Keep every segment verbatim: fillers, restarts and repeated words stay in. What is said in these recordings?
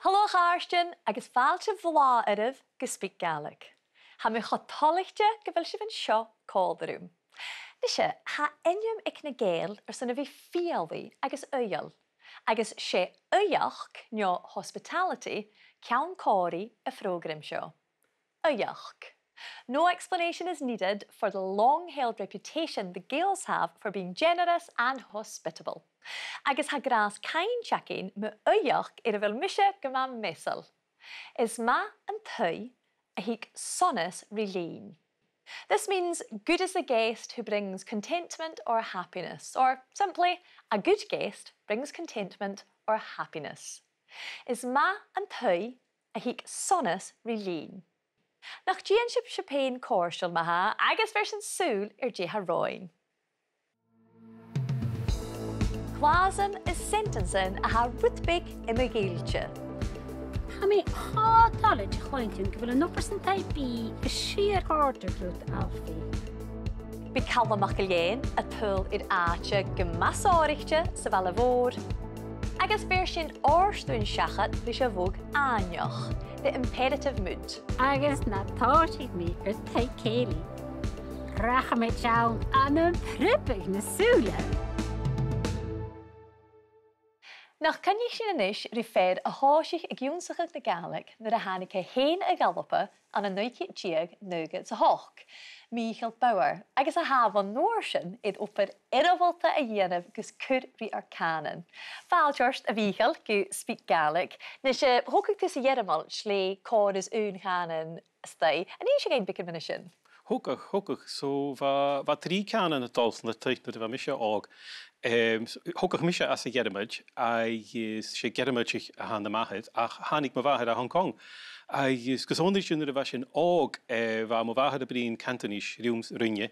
Halò a chàirdean agus fàilte bhlàth oirbh gu SpeakGaelic. Tha mi cho toilichte gu bheil sibh an seo còmhla rium. Nise, tha ainm aig na Gàidheil airson a bhith fialaidh agus aoigheil, agus 's e aoigheachd, no hospitality, ceann còmhraidh a' phrògraim seo. Aoigheachd. No explanation is needed for the long-held reputation the Gaels have for being generous and hospitable. Agus tha gràs cainnt againn mu aoigheachd air a bheil mise gu math measail. Is math an t-aoigh a thig sonas ri linn. This means good is the guest who brings contentment or happiness, or simply, a good guest brings contentment or happiness. Is math an t-aoigh a thig sonas ri linn. Nach dèan sibhse pèin cofhurtail ma-thà agus bheir sinn sùil air dè tha romhainn. Clausan is sentencean a tha rud beag iomchaidh. Tha mi cho toilichte a chluinntinn gu bheil an obair san taigh-bìdh gu sìor chòrdadh riut, Alfie. Bidh Calum MacIlleathain a' tadhal air àite gu math sònraichte sa bhaile mhòr, agus bheir sinn òrdughan seachad leis a' mhodh àithneach, the imperative mood. Agus na tòisich mi air taigh-cèilidh, rachainn a-steach ann am priobadh na sùla. Nach coinnich sinn a-nis ri fear a thòisich ag ionnsachadh na Gàidhlig nuair a thàinig e fhèin a dh'Alba ann an naoi ceud deug naochad 's a h-ochd, Mìcheal Bauer, agus a tha bhon uair sin air obair iomrallta a dhèanamh gus cur ri ar cànan. Fàilte ort, a Mhìcheil, gu SpeakGaelic. Nise, thogadh tu sa Ghearmailt le còrr is aon chànan a-staigh. An innis thu dhuinn beagan mu dheidhinn sin? Thogadh, thogadh. So bha, bha trì cànanan a' dol san taigh nuair a bha mise òg. Em, so, thogadh mise anns a' Ghearmailt, agus 's e Gearmailteach a th' ann am m' athair, ach thàinig mo mhàthair à Hong Kong. Agus gu sònraichte nuair a bha sinn òg, eh, bha mo mhàthair a' bruidhinn Cantonese rium, rinne,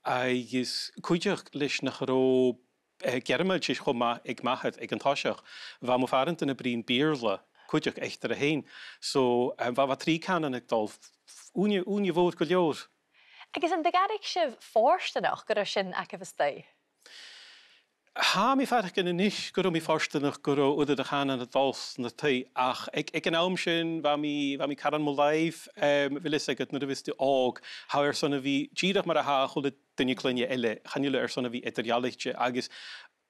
agus cuideachd leis nach robh, eh, Gearmailtis cho math aig m' athair aig an toiseach, bha mo phàrantan a' bruidhinn Beurla cuideachd eatarra fhèin. So, em, bha, bha trì cànanan a' dol, f-, f-, ùine, ùine mhòr gu leòr. Agus an do dh'fhairich sibh fortanach gun robh sin agaibh a-staigh? Tha mi a' faireachdainn a-nis gun robh mi fortanach gun robh uiread de chànanan a' dol san taigh, ach aig, aig an àm sin, bha mi, bha mi caran mo làimh, em, bheil fhios agad, nuair a bhios tu òg, tha thu airson a bhith dìreach mar a tha a h-uile duine cloinne eile, chan eil thu airson a bhith eadar-dhealaichte, agus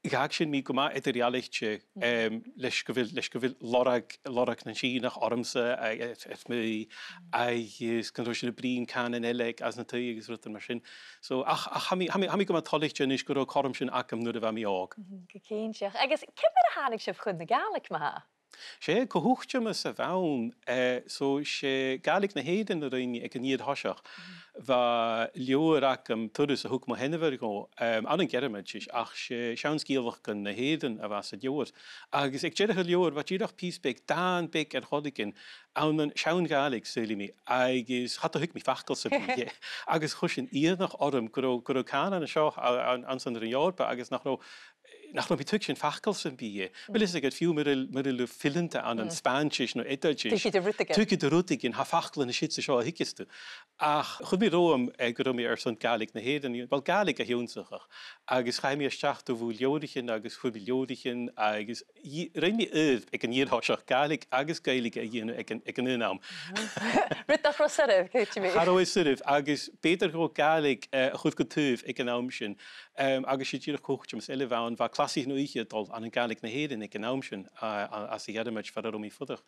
dh'fhàg sin mi gu math eadar-dhealaichte, em, leis gu bheil, leis gu bheil lorg, lorg nan Sìonach ormsa, a, a, a, mi, agus gun robh sinn a' bruidhinn cànanan eile aig, anns an taigh agus rudan mar sin. So, ach, ach tha mi, tha mi, tha mi gu math toilichte a-nis gun robh an cothrom sin agam nuair a bha mi òg. Mhm, gu cinnteach. Agus ciamar a thàinig sibh chun na Gàidhlig, ma-thà? 'S e co-thuiteamas a bh' ann, eh, so 's e Gàidhlig na h-Èireann a rinn mi aig an fhìor thoiseach. Bha leabhar agam, turas a thug mo sheanmhair dhomh, em, ann an Gearmailtis, ach 's e seann sgeulachdan na h-Èireann a bha sa leabhar. Agus aig deireadh an leabhair, bha dìreach pìos beag, dàn beag air choreigin, ann an seann Ghàidhlig, saoilidh mi, agus cha do thuig mi facal sam bith dheth. Agus chuir sin iongnadh orm gun robh, gun robh cànan an seo a, an, anns an Roinn Eòrpa, agus nach robh, nach robh mi a' tuigsinn facal sam bith dheth. Bheil fhios agad, fiù 's mura bheil, mura bheil thu fileanta ann an Spàinntis no Eadailtis, tuigidh tu rudeigin. Tuigidh tu rudeigin, tha faclan an siud 's an seo a thuigeas tu. Ach chuir mi romham, eh, gun robh mi airson Gàidhlig na h-Èireann, well, Gàidhlig ionnsachadh, agus chaidh mi a-steach do bhùth leabhraichean agus fhuair mi leabhraichean agus dhì-, rinn mi oidhirp aig an fhìor thoiseach Gàidhlig agus Gaeilge a dhèanamh aig an, aig an aon àm. Rud nach robh soirbh, creididh mi. Cha robh e soirbh, agus b' fheudar dhomh Gàidhlig, eh, a chur gu taobh aig an àm sin. Em, agus 's e dìreach co-thuiteamas eile a bh' ann, bha clasaichean oidhche a' dol ann an Gàidhlig na h-Èireann aig an àm sin, a, a, anns a' Ghearmailt far an robh mi a' fuireach.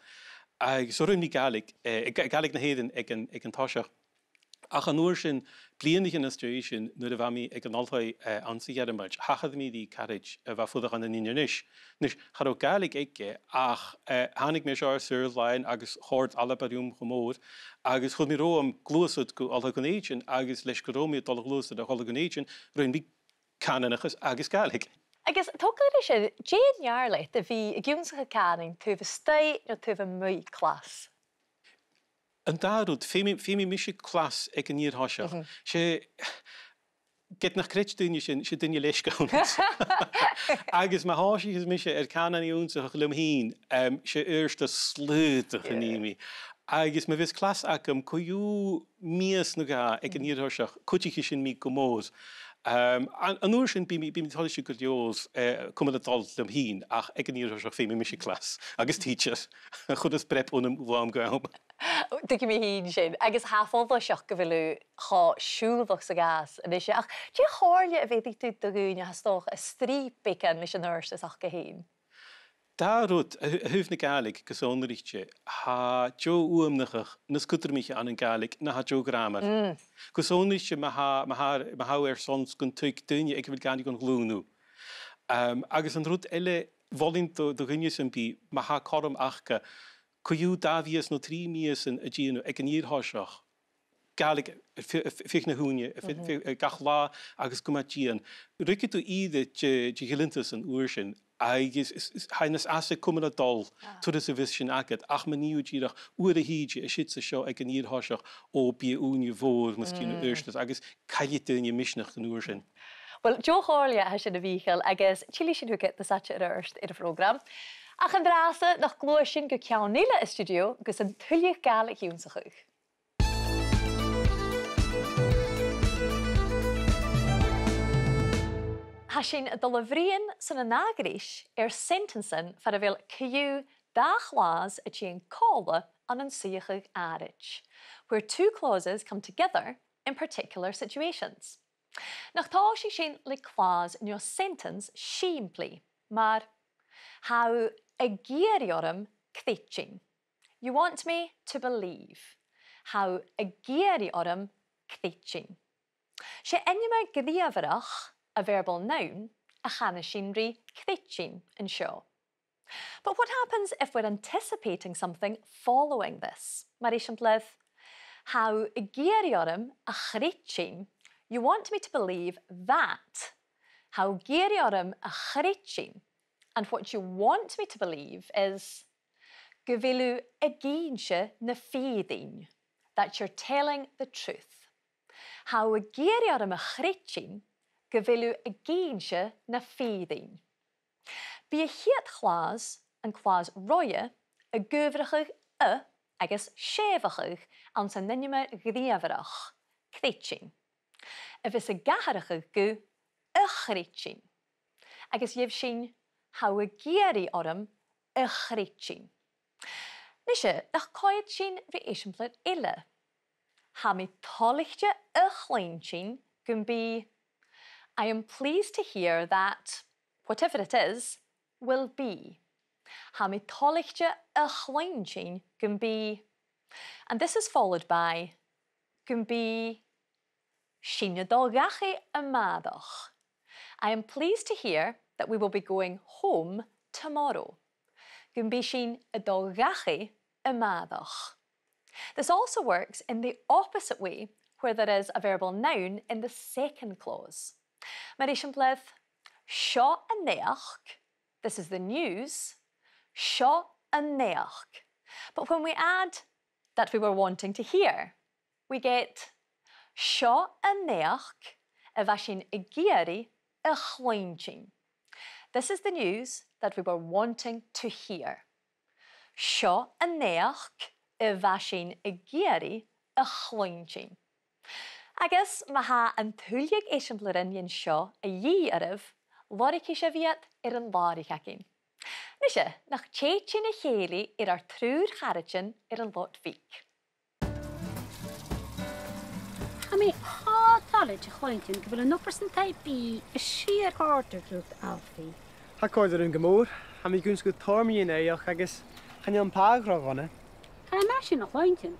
Agus so rinn mi Gàidhlig, eh, Gà-, Gàidhlig na h-Èireann aig an, aig an toiseach. Ach an uair sin, bliadhnaichean às dèidh sin, nuair a bha mi aig an oilthigh, eh, anns a' Ghearmailt, thachair mi ri caraid a bha a' fuireach ann an Inbhir Nis. A-nis, cha robh Gàidhlig aige, ach, eh, thàinig mi an seo air saor-làithean agus chòrd Alba rium cho mòr, agus chuir mi romham gluasad gu Oilthigh Dhùn Èideann, agus leis gun robh mi a' dol a ghluasad a dh'Oilthigh Dhùn Èideann, rinn mi cànanachas agus Gàidhlig. Agus a' togail air sin, dè an fheàrr leat, a bhith ag ionnsachadh cànain taobh a-staigh no taobh a-muigh clas? An dà rud, feumaidh, feumaidh mise clas aig an fhìor thoiseach. Mhm. 'S e, ged nach creid daoine sin, 's e duine leisg a th' annamsa. Agus ma thòisicheas mise air cànan ionnsachadh leam fhìn, em, 's e adhartas slaodach a nì mi. Agus ma bhios clas agam co-dhiù mìos no dhà aig an fhìor thoiseach, cuidichidh sin mi gu mòr. Em, an, an uair sin, bidh mi, bidh mi toilichte gu leòr, eh, cumail a' dol leam fhìn, ach aig an aon toiseach feumaidh mise clas agus tidsear a chuireas breab annam bho àm gu àm. Tuigidh mi fhìn sin, agus tha e follaiseach gu bheil thu cho siùbhlach 's a ghabhas a-nis. Ach dè a' chomhairle a bheireadh tu do dhaoine a tha 's dòcha a' strì beagan leis an adhartas aca fhèin? Dà rud, a th-, a thaobh na Gàidhlig, gu sònraichte, tha deagh fhuaimneachadh nas cudromaiche ann an Gàidhlig na tha deagh ghràmar. Mm. Gu sònraichte, ma tha, ma tha, ma tha thu airson 's gun tuig duine aig a bheil Gàidhlig an ghlùin thu. Em, agus an rud eile, mholainn do, do dhuine sam bith, ma tha cothrom aca, co-dhiù dà mhìos no trì mìosan a dhèanamh aig an fhìor thoiseach, Gàidhlig air fi-, air fi-, air feadh na h-ùine, air fi-, Mhm. air feadh gach latha agus gu math dian. Ruigidh tu ìre de, de dh'fhileantas an uair sin, agus is, is, tha e nas fhasa cumail a' dol Ah. turas a bhios sin agad, ach ma nì thu dìreach uair a thìde an siud 's an seo aig an fhìor thoiseach, o, bidh ùine mhòr mus dèan thu Mm. adhartas, agus caillidh daoine misneachd an uair sin. Uill, deagh chomhairle a tha sin, a Mhìcheil, agus tillidh sinn thugad nas fhaide air adhart air a' phrògram. Ach an-dràsta, nach gluais sinn gu ceann eile an stiùidio gus an tuilleadh Gàidhlig ionnsachadh. Tha sinn a' dol a bhruidhinn san ath ghreis air sentensan far a bheil co-dhiù dà chlàs a' tighinn còmhla ann an suidheachadh àraid, where two clauses come together in particular situations. Nach tòisich sinn le clause no sentence sìmplidh, mar, tha thu ag iarraidh orm creidsinn. You want me to believe. Tha thu ag iarraidh orm creidsinn. 'S e ainmear gnìomhaireach, a verbal noun, a chanas sinn ri creidsinn an seo. But what happens if we're anticipating something following this? Mar eisimpleir, tha thu ag iarraidh orm a chreidsinn, you want me to believe that. Tha thu ag iarraidh orm a chreidsinn. And what you want me to believe is gu bheil thu ag innse na fìrinn, that you're telling the truth. Tha thu ag iarraidh orm a chreidsinn gu bheil thu ag innse na fìrinn. Bidh a' chiad chlàs, an clàs roimhe, ag adhbharachadh a agus sèimheachadh anns an ainmear ghnìomhaireach, creidsinn, a bhios ag atharrachadh gu a chreidsinn, agus gheibh sinn tha thu ag iarraidh orm a chreidsinn. Nise, nach coimhead sinn ri eisimpleir eile? Tha mi toilichte a chluinntinn gum bi, I am pleased to hear that, whatever it is, will be. Tha mi toilichte a chluinntinn gum bi. And this is followed by gum bi sinn a' dol dhachaigh a-màireach. I am pleased to hear that we will be going home tomorrow. Gum bi sinn a' dol dhachaigh a-màireach. This also works in the opposite way, where there is a verbal noun in the second clause. Mar eisimpleir, seo an naidheachd, this is the news, seo an naidheachd. But when we add that we were wanting to hear, we get seo an naidheachd a bha sinn ag iarraidh a chluinntinn. This is the news that we were wanting to hear. Seo an naidheachd a bha sinn ag iarraidh a chluinntinn. Agus ma tha an tuilleadh eisimpleirean dhen seo a dhìth oirbh, lorgaidh sibh iad air an làraich againn. Nise, nach tèid sinn a chèilidh air ar triùir charaidean air an Lot Bhig. Tha mi cho toilichte a chluinntinn gu bheil an obair san taigh-bìdh a' sìor chòrdadh riut, Alfie. Tha e a' còrdadh rium gu mòr. Tha mi ag ionnsachadh tòrr mu dheidhinn aoigheachd agus chan eil am pàigheadh ro dhona. Tha e math sin a chluinntinn.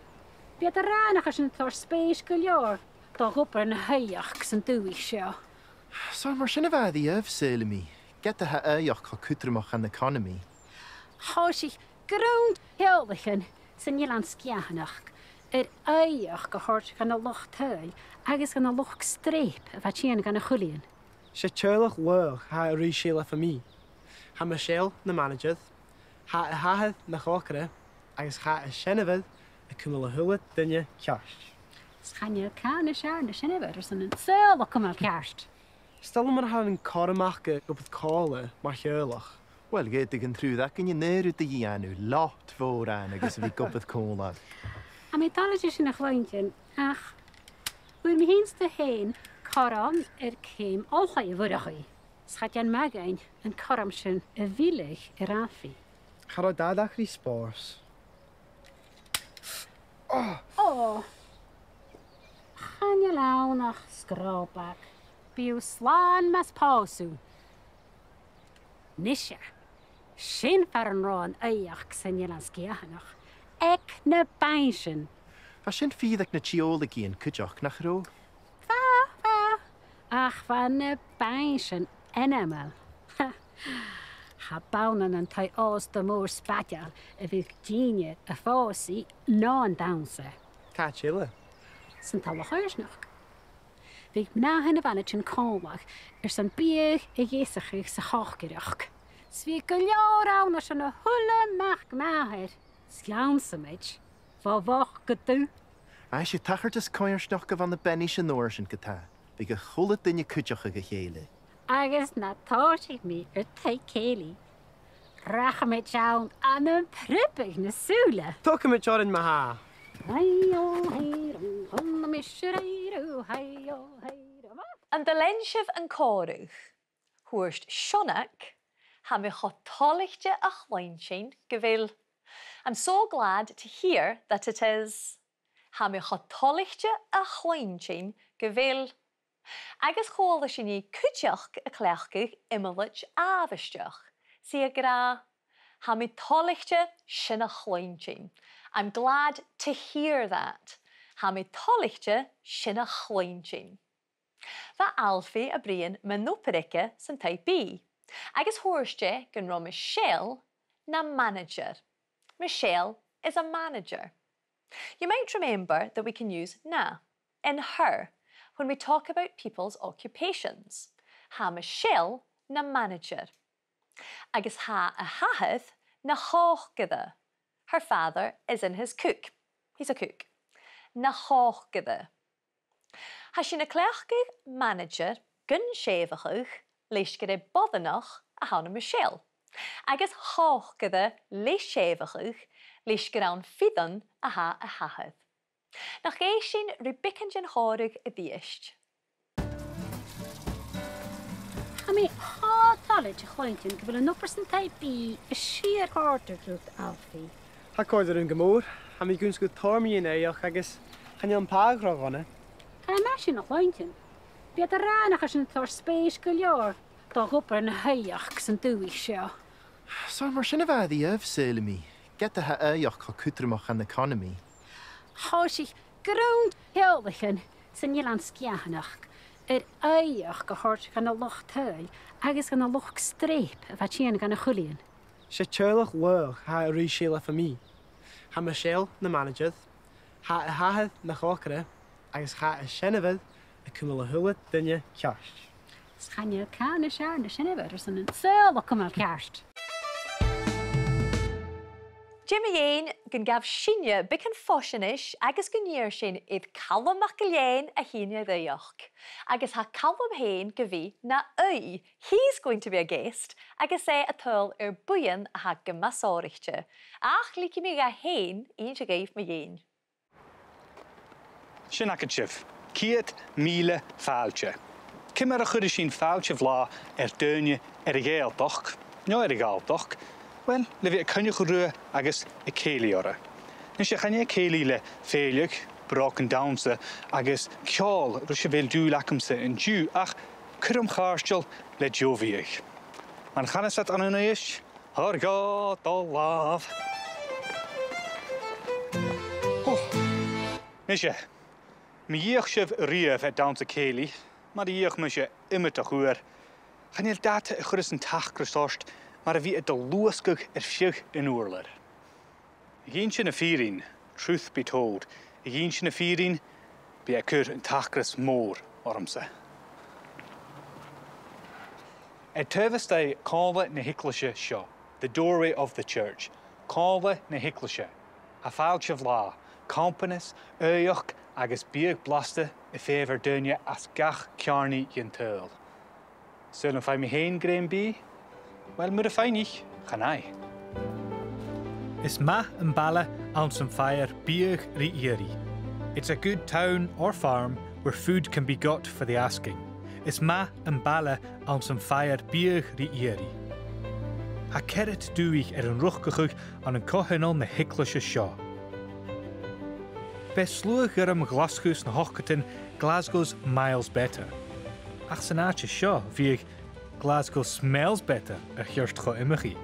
Bidh iad ag ràdh nach eil sinn a' toirt spèis gu leòr do dh'obair na h-aoigheachd san dùthaich seo. 'S ann mar sin a bha e riamh, saoilidh mi, ged a tha aoigheachd cho cudromach dhan economy. Thòisich grunn theaghlaichean san Eilean Sgitheanach air aoigheachd a thoirt dhan luchd-turais agus dhan luchd-streap a bha a' tighinn dhan a' Chuilithionn. 'S e teaghlach laghach a tha a' ruith Sèile Fo Mhi. Tha Michelle na manaidsear, tha a h-athair na chòcaire, agus tha a seanmhair a' cumail a h-uile duine ceart. 'S chan eil càil nas fheàrr na seanmhair airson an saoghal a chumail ceart. 'S toil leam mar a tha an cothrom aca ag obair còmhla mar theaghlach. Uill, dh'fhaodadh an triùir againn an aon rud a dhèanamh, lot mhòr ann agus a bhith ag obair còmhla. Tha mi toilichte sin a chluinntinn, ach fhuair mi fhìn 's tu fhèin cothrom air ceum oilthigh a bhith againn. 'S cha dèan math dhuinn an cothrom sin a mhilleadh air Alfie. Cha robh Dad ach ri spòrs. Ò! Chan eil ann ach sgròbag. Bidh thu slàn mus pòs thu. Nise, sin far an robh an aoigheachd san Eilean Sgitheanach, aig na bainnsean. Bha sin fìor aig na tiodhlacaidhean cuideachd, nach robh? Bha, bha. Ach bha na bainnsean ainmeil. Cha b' ann an taigh-òsta mòr spaideil a bhiodh daoine a' pòsadh no a' dannsa. Càit eile? San talla choimhearsnachd. Bhiodh mnathan a' bhaile tighinn còmhla airson biadh a dheasachadh 's a chòcaireachd. 'S bhiodh gu leòr ann airson a h-uile mac màthar. 'S dhannsadh sinn, bho mhoch gu dubh. Aidh, 's e tachartas coimhearsnachd a bh' ann am banais an uair sin ge-tà. Bhiodh a h-uile duine a' cuideachadh a chèile. Agus nuair a thòisich mi air taigh-cèilidh, rachamaid ann ann am priobadh na sùla. Thogamaid oirnn ma-thà. Hai o, hai ro, chunna mise rai ro, hai o, hai ro. An do lean sibh an còmhradh? Thuirt Seonag, "Tha mi cho toilichte a chluinntinn gu bheil." I'm so glad to hear that it is. "Tha mi cho toilichte a chluinntinn gu bheil." Agus chuala sinn i cuideachd a' cleachdadh iomlaid àbhaisteach, 's i ag ràdh, "Tha mi toilichte sin a chluinntinn." I'm glad to hear that. "Tha mi toilichte sin a chluinntinn." Bha Alfie a' bruidhinn mun obair aige san taigh-bìdh, agus thuirt e gun robh Michelle na manaidsear. Michelle is a manager. You might remember that we can use na, in her, when we talk about people's occupations. Tha Michelle na manaidsear. Agus tha a h-athair na chòcaire. Her father is in his cook. He's a cook. Na chòcaire. Tha sinn a' cleachdadh manaidsear gun sèimheachadh leis gur e boireannach a th' ann am Michelle, agus chòcaire le sèimheachadh leis gur ann fireann a tha a h-athair. Nach èist sinn ri beagan den chòmhradh a-rithist? Tha mi cho toilichte a chluinntinn gu bheil an obair san taigh-bìdh a' sìor chòrdadh riut, Alfie. Tha e a' còrdadh rium gu mòr. Tha mi ag ionnsachadh tòrr mu dheidhinn aoigheachd agus chan eil am pàigheadh ro dhona. Tha e math sin a chluinntinn. Bidh iad ag ràdh nach eil sinn a' toirt spèis gu leòr do dh'obair na h-aoigheachd san dùthaich seo. 'S ann mar sin a bha e a-riamh, saoilidh mi, ged a tha aoigheachd cho cudromach dhan economy. Thòisich grunn theaghlaichean san Eilean Sgitheanach air aoigheachd a thoirt dhan luchd-turais agus dhan luchd-streap a bha a' tighinn dhan a' Chuilithionn. 'S e teaghlach laghach a tha a' ruith sèile far mi. Tha Michelle na manaidsear, tha a h-athair na chòcaire, agus tha a seanmhair a' cumail a h-uile duine ceart. 'S chan eil càil nas fheàrr na seanmhair airson an saoghal a chumail ceart. Dè mu dheidhinn gun gabh sinne beagan fois a-nis agus gun iarr sinn air Calum MacIlleathain a thighinn a dh'fheuch. Agus tha Calum fhèin gu bhith na aghaidh. He's going to be a guest, agus e a' tadhal air buidheann a tha gu math sònraichte. Ach leigidh mi dha fhèin innse dhuibh mu dheidhinn. Sin agaibh e, ceud mìle fàilte. Ciamar a chuireadh sinn fàilte bhlàth air daoine air a' Ghàidhealtachd, no air a' Ghalltachd? Uill, le bhith a' coinneachadh riutha agus a' cèilidh orra. Nise, chan e cèilidh le fèileadh, brògan dannsa agus ceòl ris a bheil dùil agamsa an-diugh, ach cuirm chàirdeil le deagh bhiadh. Mar a chanas iad ann an Uibhist, thoir dhomh do làmh. Ò. Nise, ma dh'fheuch sibh a-riamh air dannsa cèilidh, mar a dh'fheuch mise iomadach uair, chan eil dad a chuireas an t-acras ort mar a bhith a' dol luasgadh air feadh an ùrlair. Ag innse na fìrinn, truth be told, ag innse na fìrinn, bidh e a' cur an t-acras mòr ormsa. Air taobh a-staigh còmhla na h-eaglaise seo, the doorway of the church, còmhla na h-eaglaise, tha fàilte bhlàth, companas, aoigheachd agus biadh blasta a' feitheamh air daoine às gach ceàrnaidh dhen t-saoghal. Saoil am faigh mi fhèin grèim bìdh? Uill, mura faighnich, chan fhaigh. Is math am baile anns am faighear biadh ri iarraidh. It's a good town or farm where food can be got for the asking. Is math am baile anns am faighear biadh ri iarraidh. Tha ceithir dùthaich air an riochdachadh ann an coitheanal na h-eaglaise seo. B' e sluagh-ghairm Ghlaschu sna h-ochdadan Glasgow's miles better. Ach san àite seo, bhiodh Glasgow smells better a cheart cho iomchaidh.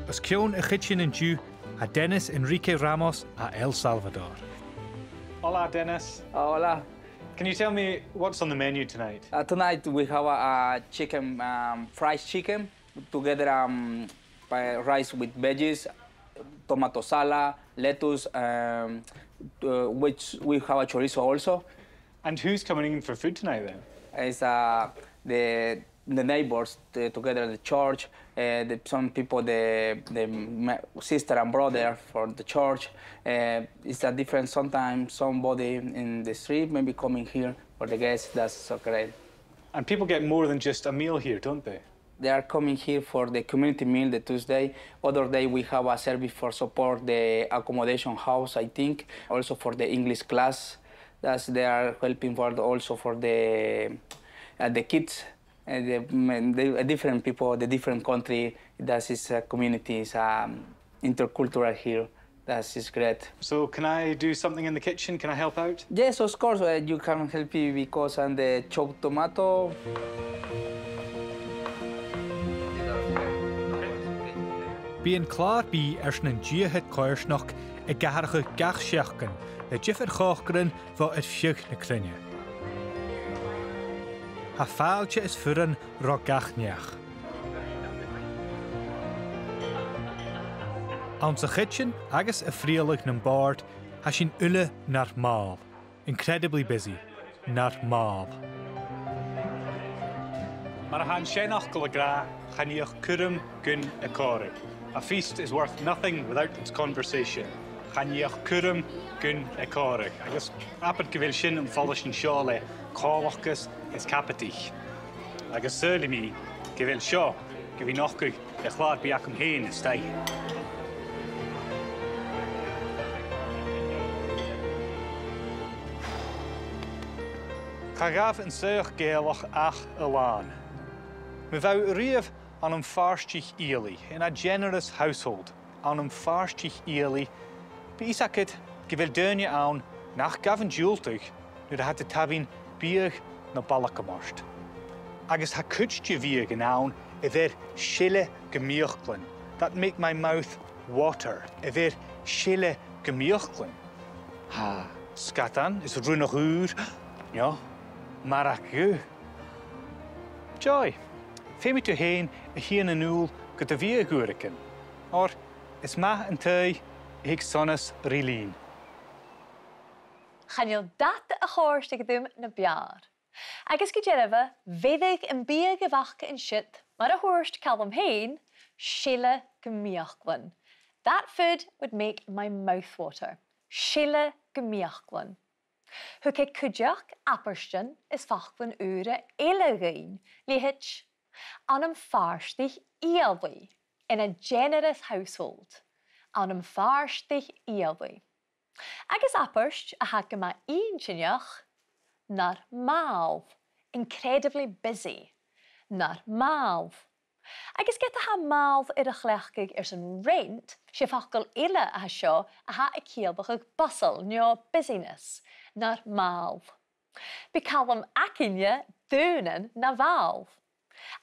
Os cionn a' chidsin an-diugh, tha Dennis Enrique Ramos à El Salvador. Hola, Dennis. Hola. Can you tell me what's on the menu tonight? Uh, tonight we have a, a chicken, um, fried chicken, together, um, by rice with veggies, tomato salad, lettuce, um, uh, which we have a chorizo also. And who's coming in for food tonight then? It's, uh, the, the neighbors, the, together at the church, uh, the, some people, the, the ma-, sister and brother for the church. Uh, it's a different, sometimes somebody in the street maybe coming here for the guests. That's so great. And people get more than just a meal here, don't they? They are coming here for the community meal the Tuesday. Other day we have a service for support the accommodation house, I think, also for the English class. That's they are helping for the, also for the, uh, the kids, uh, the, mm, the, uh, different people, the different country. That is, uh, communities, um, intercultural here. That is great. So can I do something in the kitchen? Can I help out? Yes, of course, uh, you can help me because I'm the chop tomato. Bidh an clàr-bìdh airson an dìthead coimhearsnachd ag atharrachadh gach seachdain le diofar chòcairean bho air feadh na cruinne. Tha fàilte is furan ro gach neach. Anns a' chidsin agus a' frithealadh nam bòrd, tha sinn uile nar màl. Incredibly busy. Nar màl. Mar a tha an seanfhacal ag ràdh, chan fhiach cuirm gun a còmhradh. A feast is worth nothing without its conversation. Chan fhiach cuirm gun a còmhradh. Agus abair gu bheil sin am follais an seo le còmhlachas is cabadaich. Agus saoilidh mi gu bheil seo gu bhith nochdadh air a' chlàr-bìdh agam fhèin a-staigh. Cha ghabh an soitheach Gàidhealach ach a làn. Ma bha thu a-riamh ann am fàrdaich fhialaidh, in a generous household, ann am fàrdaich fhialaidh, bidh fhios agad gu bheil daoine ann nach gabh an diùltadh nuair a tha iad a' tabhann biadh no balgam ort. Agus tha cuid de bhiadhan ann a bheir seile gum fhiaclan, that make my mouth water, a bheir seile gum fhiaclan. Tha sgadan is rionnach ùr, no marag dhubh. Joy, feumaidh tu fhèin a thighinn a-null gu do bhiadh uaireigin, oir is math an t-aoigh a thig sonas ri linn. Chan eil dad a chòrdadh rium na b' fheàrr. Agus gu dearbha, bheireadh am biadh a bh' aca an siud, mar a thuirt Calum fhèin, seile gum fhiaclan. That food would make my mouth water. Seile gum fhiaclan. Thug e cuideachd abairtean is faclan ùra eile dhuinn, leithid, ann am fàrdaich fhialaidh, in a generous household, ann am fàrdaich fhialaidh. Agus abairt a tha gu math inntinneach, nar màl, incredibly busy, nar màl. Agus ged a tha màl air a chleachdadh airson rent, 's e facal eile a tha seo a tha a' ciallachadh bustle, no busyness, nar màl. Bidh Calum againne daonnan na mhàl.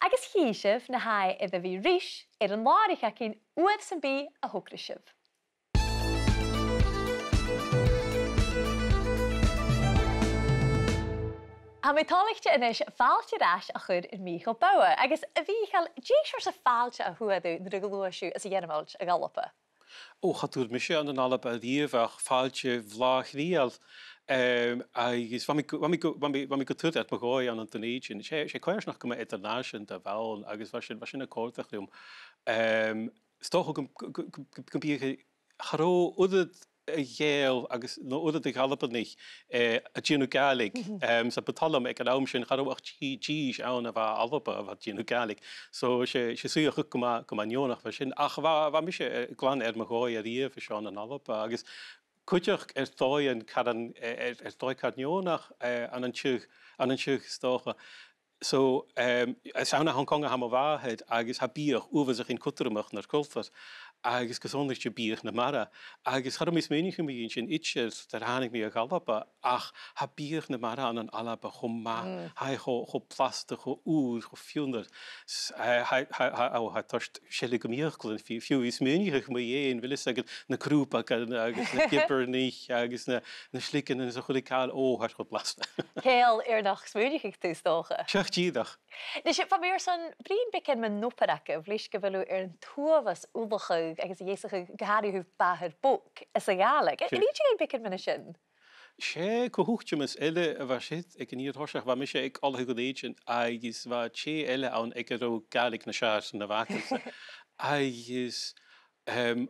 Agus chì sibh na tha e air a bhith ris air an làraich againn uair sam bith a thogras sibh. Tha mi toilichte a-nis fàilte air ais a chur air Mìcheal Bauer, agus a Mhìcheil, dè seòrsa fàilte a fhuair thu nuair a ghluais thu às a' Ghearmailt a dh'Alba? Ò, cha d' fhuair mise ann an Alba a-riamh ach fàilte bhlàth-chridheil. Em, agus bha mi gu, bha mi gu, bha mi, bha mi gu tur air mo dhòigh ann an Dùn Èideann. 'S e, 's e coimhearsnachd gu math eadar-nàiseanta a bh' ann, agus bha sin, bha sin a' còrdadh rium. Em, 's dòcha gum, gu, gu, gu, gum biodh, cha robh uiread de Ghàidheil agus, no uiread de dh'Albannaich, eh, a' dèanamh Gàidhlig. Em, 's ann bu toil leam aig an àm sin, cha robh ach dì-, dithis ann a bha à Alba a bha a' dèanamh Gàidhlig. So, 's e, 's e suidheachadh gu math, gu math neònach a bha sin. Ach bha, bha mise, eh, glan air mo dhòigh a-riamh an seo ann an Alba, agus Cuideachd air dòigh an caran, air, air dòigh caran neònach, eh, ann an t-, ann an t-, 's dòcha. So, em, 's ann à Hong Kong a tha mo mhàthair agus tha biadh uabhasach cudromach nar cultar, agus gu sònraichte biadh na mara. Agus cha robh mi a' smaoineachadh mu dheidhinn sin idir nuair a thàinig mi a dh'Alba, ach tha biadh na mara ann an Alba cho math, tha e cho, cho blasta, cho ùr, cho fionnar. S-, eh, tha, tha, tha, o, tha e toirt seile gu m' fhiaclan, fiù, fiù 's a' smaoineachadh mu dheidhinn, bheil fhios agad, na crùbagan agus na gibearnaich agus na, na sligeanan is a h-uile càil, o, tha e cho blasta. Ceangal air nach smaoinicheadh tu, 's dòcha. Seadh, dìreach. Nise, bha mi airson bruidhinn beagan mun obair agaibh, leis gu bheil thu air an t-uabhas ullachadh agus a dheasachadh gu h-àraidh a thaobh bàthar bog anns a' Ghàidhlig. Sure. An innis thu dhuinn beagan mu dheidhinn sin? 'S e co-thuiteamas eile a bha siud aig an fhìor thoiseach. Bha mise aig Oilthigh Dhùn Èideann agus bha tè eile ann aig an robh Gàidhlig nas fheàrr na bh' agamsa. Agus, em,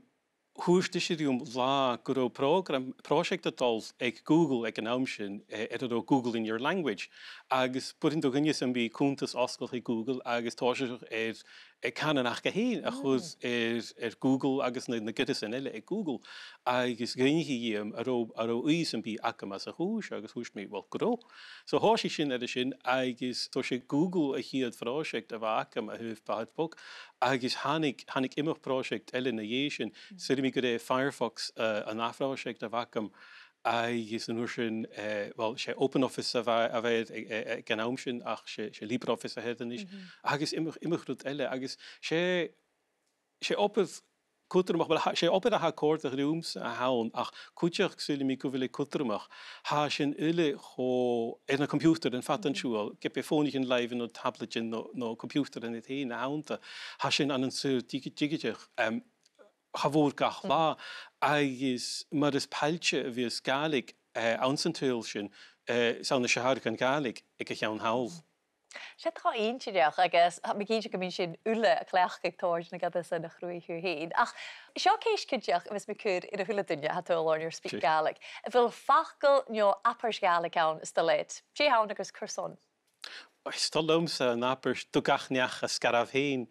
thuirt ise rium latha gun robh prògram, pròiseact a' dol aig Google aig an àm sin, eh, air an robh Google in Your Language. Agus b' urrainn do dhuine sam bith cunntas fhosgladh aig Google agus tòiseachadh air, air cànan aca fhèin a chur air, air Google agus na, na goireasan eile aig Google. Agus dh'fhaighnich i dhìom an robh, an robh ùidh sam bith agam anns a' chùis, agus thuirt mi, well, gun robh. So thòisich sinn air sin, agus b' e Google a' chiad phròiseact a bh' agam a thaobh bàthar bog, agus thàinig, thàinig iomadh pròiseact eile na dhèidh sin. Saoilidh mi gur e Firefox, eh, an ath phròiseact a bh' agam, agus an uair sin, eh, well, 's e OpenOffice a bha, a bha air, eh, eh, aig an àm sin, ach 's e, 's e LibreOffice a th' air a-nis, agus iomadh, iomadh rud eile, agus 's e 'S e obair cudromach, well, tha, 's e obair a tha a' còrdadh riumsa a th' ann, ach cuideachd saoilidh mi gu bheil e cudromach. Tha sinn uile cho, air na computeran fad an t-siubhail, ge b' e fònaichean-làimhe no tablaidean no, no computeran fhèin a th' annta. Tha sinn ann an saoghal digi-, digiteach, em, cha mhòr gach latha, agus mar as pailte a bhios Gàidhlig, eh, anns an t-saoghal sin, eh, 's ann as fheàrr dhan Ghàidhlig aig a' cheann thall. 'S e, tha e inntinneach agus tha mi cinnteach gum bi sinn uile a' cleachdadh tòrr de na goireasan a chruthaich thu fhèin. Ach seo ceist cinnteach a bhios mi a' cur air a h-uile duine a tha a' tadhal oirnn air SpeakGaelic. A bheil facal no abairt Ghàidhlig ann as toil leat? Dè th' ann agus carson? Is toil leamsa an abairt "Do gach neach a sgarbh fhèin",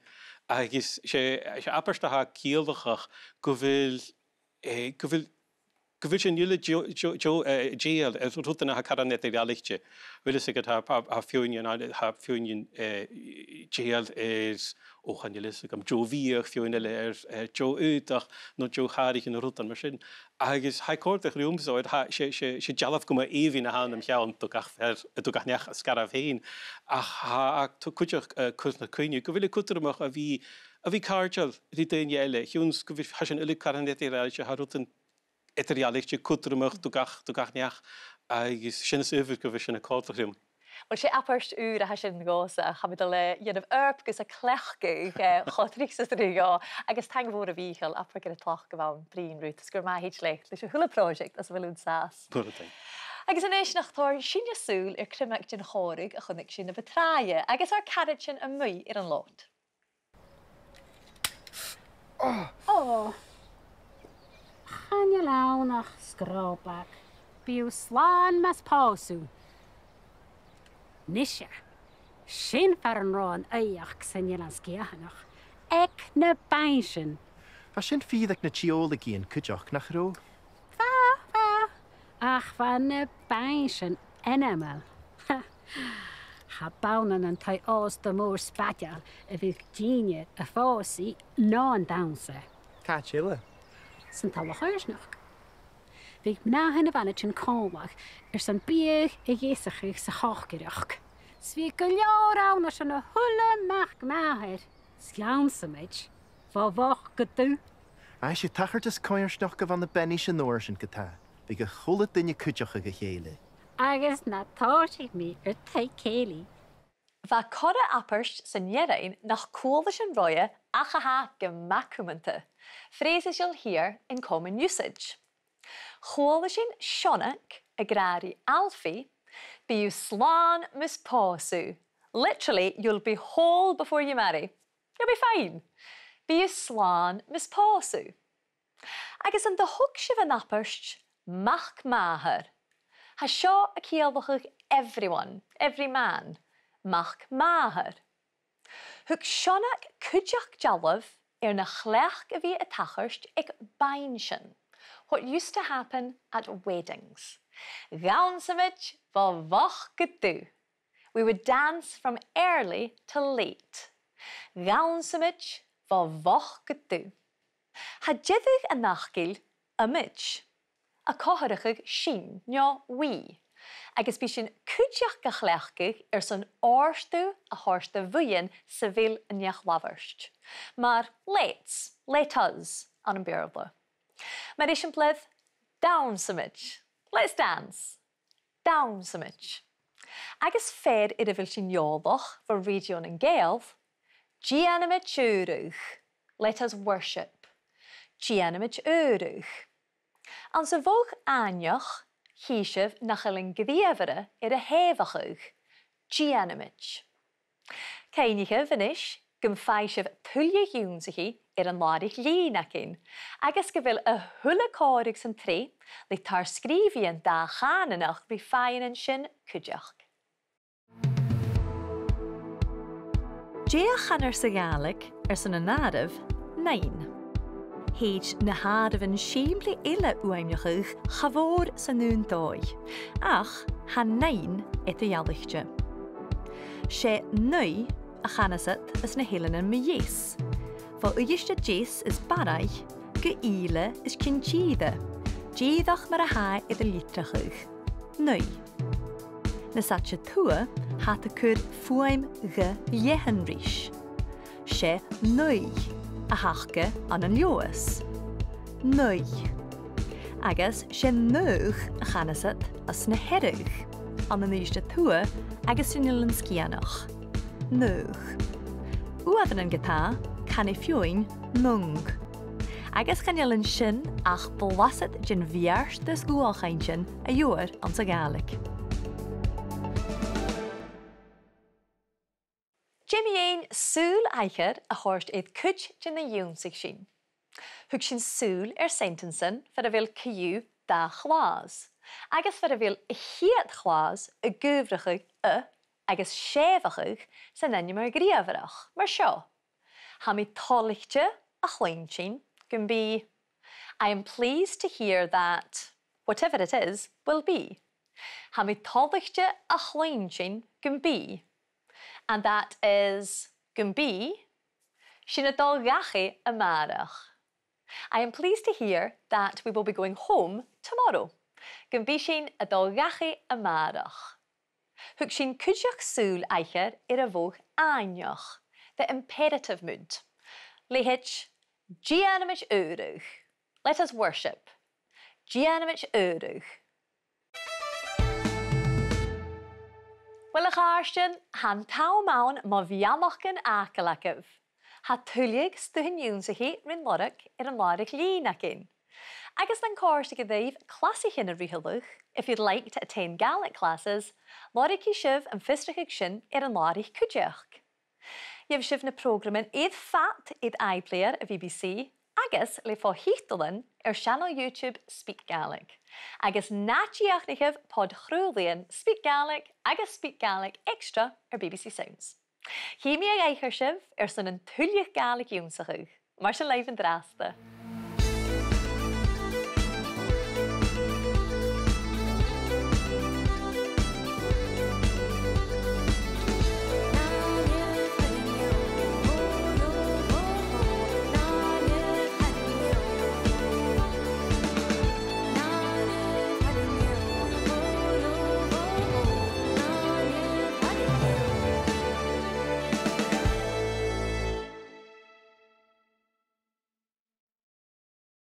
agus 's e, 's e abairt a tha a' ciallachadh gu bheil, eh, gu bheil gu bheil sinn uile dèidh, dèidh, dèidh, eh, dèidheil air rudan a tha caran eadar-dhealaichte. Bheil fhios agad, tha, tha, tha feadhainn, tha feadhainn, eh, dèidheil air, o, chan eil fhios agam, deagh bhiadh, feadhainn eile air, eh, deagh aodach, no deagh chàraichean, rudan mar sin. Agus tha e a' còrdadh riumsa, oir tha, 's e, 's e, 's e dealbh gu math èibhinn a th' ann nam cheann, "Do gach fear, do gach neach a sgarbh fhèin." Ach tha, ach tha cuideachd, eh, cur na cuimhne gu bheil e cudromach a bhith, a bhith càirdeil ri daoine eile, a chionn 's gu bheil, tha sinn uile caran eadar-dhealaichte, tha rudan eadar-dhealaichte cudromach do gach, do gach neach, agus sin as adhbhar gu bheil sin a' còrdadh rium. Uill, 's e abairt ùr a tha sin dhòmhsa, ach tha mi a' dol a dhèanamh oidhirp gus a chleachdadh, eh, cho tric 's as urrainn dhomh, agus taing mhòr, a Mhìcheil, abair gur e tlachd a bh' ann bruidhinn riut, is gur math thèid leat leis a h-uile pròiseact as a bheil thu an sàs. Mòran taing. Agus a-nis, nach toir sinne sùil air criomag den chòmhradh a chunnaic sinn na bu tràithe, agus ar caraidean a-muigh air an lot. Ò. Chan eil ann ach sgròbag. Bidh thu slàn mus pòs thu. Nise. Sin far an robh an aoigheachd san Eilean Sgitheanach. Aig na bainnsean. Bha sin fìor aig na tiodhlacaidhean cuideachd, nach robh? Bha, bha. Ach bha na bainnsean ainmeil. Cha b' ann an taigh-òsta mòr spaideil a bhiodh daoine a' pòsadh no a' dannsa. Càit eile? San talla choimhearsnachd. Bhiodh mnathan a' bhaile tighinn còmhla airson biadh a dheasachadh sa chòcaireachd. 'S bhiodh gu leòr ann airson a h-uile mac màthar. 'S dhannsadh sinn bho mhoch gu dubh. Aidh, 's e tachartas coimhearsnachd a bh' ann am banais an uair sin ge-tà. Bhiodh a h-uile duine a' cuideachadh a chèile. Agus na tòisich mi air taigh-cèilidh. Bha corra abairt san earrainn nach cuala sinn roimhe ach a tha gu math cumanta. Phrases you'll hear in common usage. Chuala sinn Seonag ag ràdh ri Alfie, "Bidh thu slàn mus pòs thu." Literally, "You'll be whole before you marry." You'll be fine. Bidh thu slàn mus pòs thu. Agus an do thuig sibh an abairt mac màthar? Tha seo a' ciallachadh everyone, every man. Mac màthar. Thug Seonag cuideachd dealbh air na chleachd a bhith a' tachairt aig bainnsean. What used to happen at weddings. Dhànsamaid bho mhoch gu dubh. We would dance from early to late. Dhànsamaid bho mhoch gu dubh. Tha deireadh an fhacail -amaid a' comharrachadh sinn no we, agus bidh sinn cuideachd ga chleachdadh airson òrdugh a thoirt do bhuidheann sa bheil an neach-labhairt. Mar let's, let us, ann am Beurla. Mar eisimpleir, dànsamaid, let's dance. Dànsamaid. Agus fear air a bheil sinn eòlach bho Radio nan Gàidheal, dèanamaid adhradh, let us worship. Dèanamaid adhradh. Anns a' mhodh àithneach, chì sibh nach eil an gnìomhair air a h-èigheachd, dèanamaid. Cuimhnichibh a-nis gum faigh sibh tuilleadh ionnsachaidh air an làraich-lìn againn, agus gu bheil a h-uile còmhradh san t-sreath le tar-sgrìobhaidhean dà-chànanach ri fhaighinn an sin cuideachd. Dè a chanar sa Ghàidhlig airson an àireamh nine? Thèid na h-àireamhan sìmplidh eile fhuaimneachadh cha mhòr san aon dòigh, ach tha nine eadar-dhealaichte. 'S e naoi a chanas iad anns na h-Eileanan mu Dheas, bho Uibhist a Deas is Barraigh gu Ìle is Cinn Tìre, dìreach mar a tha e air a litreachadh, naoi. Nas fhaide tuath, tha iad a' cur fuaim gh leathann ris. 'S e naoigh a th' aca ann an Leòdhas. Naoigh. Agus 's e naogh a chanas iad anns na Hearadh, ann an Uibhist a Tuath agus san Eilean Sgitheanach. Naogh. Uaireannan ge-tà, canaidh feadhainn naong. Agus chan eil an sin ach blasad den bheartas dhualchainntean a gheibhear anns a' Ghàidhlig. Dè mu dheidhinn sùil aithghearr a thoirt air cuid de na dh'ionnsaich sinn? Thug sinn sùil air sentences far a bheil co-dhiù dà chlàs, agus far a bheil a' chiad chlàs ag adhbhrachadh a agus sèimheachadh san ainmear-ghnìomhaireach, mar seo. Tha mi toilichte a chluinntinn gum bi. I am pleased to hear that whatever it is will be. Tha mi toilichte a chluinntinn gum bi. And that is gum bi sinn a' dol dhachaigh a-màireach. I am pleased to hear that we will be going home tomorrow. Gum bi sinn a' dol dhachaigh a-màireach. Thug sinn cuideachd sùil aithghearr air a' mhodh àithneach, the imperative mood. Leithid, dèanamaid adhradh. Let us worship. Dèanamaid adhradh. Uill, a chàirdean, tha an t-àm ann mo bheannachdan fhàgail agaibh. Tha tuilleadh stuthan ionnsachaidh rin lorg air an làraich-lìn againn. Agus nan còrdadh e ribh clasaichean a fhrithealadh, if you'd like to attend Gaelic classes, lorgaidh sibh am fiosrachadh sin air an làraich cuideachd. Gheibh sibh na prògraman air fad air iPlayer a' B B C agus le fo-thiotalan air seanail YouTube SpeakGaelic. Agus na dìochuimhnichibh pod-chraolaidhean SpeakGaelic agus SpeakGaelic Extra air B B C Sounds. Chì mi a dh'aithghearr sibh airson an tuilleadh Gàidhlig ionnsachadh. Mar sin leibh an-dràsta.